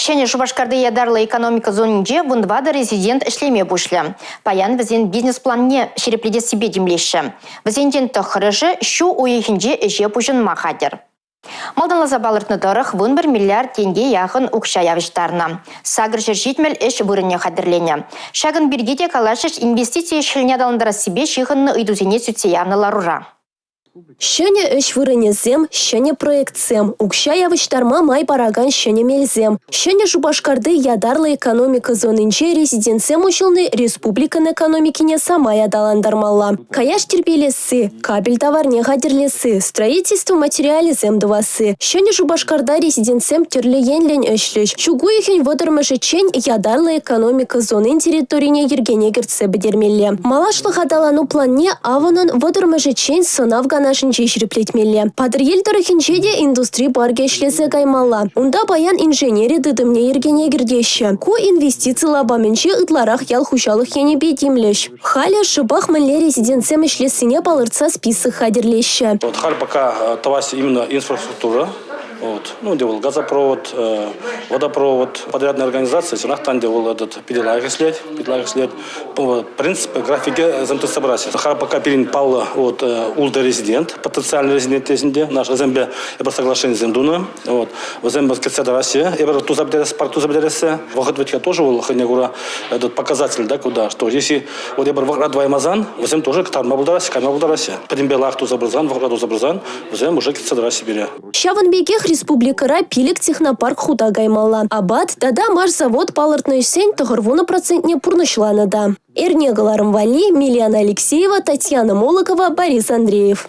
Ҫӗнӗ Шупашкарти ятарлӑ экономика зонинче 14 резидент ӗҫлеме пуҫлӗ. Паян вӗсен бизнес-планне ҫирӗплетессипе тимлеҫҫӗ. Вӗсенчен тӑххӑрӑшӗ ҫу уйӑхӗнче ӗҫе пуҫӑнма хатӗр. Малтанласа палӑртнӑ тӑрӑх, 11 миллиард тенке яхӑн укҫа явӑҫтарнӑ. 870 ӗҫ вырӑнне хатӗрленӗ. Ҫакӑн пирки те калаҫрӗҫ инвестици ӗҫ-хӗлне аталантарассипе ҫыхӑннӑ ыйтусене сӳтсе явнӑ ларура. Ҫӗнӗ ӗҫ вырӑнӗсем, ҫӗнӗ проектсем, укҫа явӑҫтарма май паракан ҫӗнӗ мелсем. Ҫӗнӗ Шупашкарти ятарлӑ экономика зонинче резидентсем уҫӑлни республикӑн экономикине самай аталантармалла. Каяш тирпейлесси, кабель таварне хатӗрлесси, строительство материалӗсем тӑвасси. Ҫӗнӗ Шупашкарта резидентсем тӗрлӗ енлӗн ӗҫлӗҫ. Чӳк уйӑхӗн 30-мӗшӗччен ятарлӑ экономика зонин территорине йӗркене кӗртсе пӗтермелле. Малашлӑх аталану планне авӑнӑн 30-мӗшӗччен сӑнав канашӗнче ҫирӗплетмелле. Патӑрьел тӑрӑхӗнче те индустри паркӗ ӗҫлесе каймалла. Унта паян инженери тытӑмне йӗркене кӗртеҫҫӗ. Ку инвестици лапамӗнче ытларах ял хуҫалӑх енӗпе тимлӗҫ. Халӗ шӑпах мӗнле резидентсем ӗҫлессине палӑртса список хатӗрлеҫҫӗ. Вот халь пока тӑваҫҫӗ именно инфраструктура. Вот. Ну, ӗнтӗ вӑл газопровод, водопровод, подрядная организация, чӑнах та ӗнтӗ вӑл этот питӗ лайӑх ӗҫлет, питӗ лайӑх ӗҫлет. В принципе, графике тытса пыраҫҫӗ. Халь пока пирӗн паллӑ вот ултӑ резидент, потенциальный резидент тесен наш вӗсемпе эпир соглашенисем тунӑ. Вот. Вӗсем кӗтсе тӑраҫҫӗ. Эпир туса пӗтерес, парк туса пӗтерессе. Вӑхӑт вӗт-ха тоже вӑл хӑйне кура этот показатель, да, куда, что если вот эпир вӑхӑтра тӑваймасан, вӗсем тоже кӑтартма пултараҫҫӗ, кайма пултараҫҫӗ. Пӗтӗмпе лайӑх туса пырсан, вӑхӑтра туса пырсан, вӗсем уже кӗтсе тӑраҫҫӗ пире. Ҫавӑн пекех республикӑра 5 технопарк хута каймалла. Апат тата машзавод палӑртнӑ ӗҫсен 90 процентне пурнӑҫланӑ та. Эрне кӑларӑм валли Милена Алексеева, Татьяна Молокова, Борис Андреев.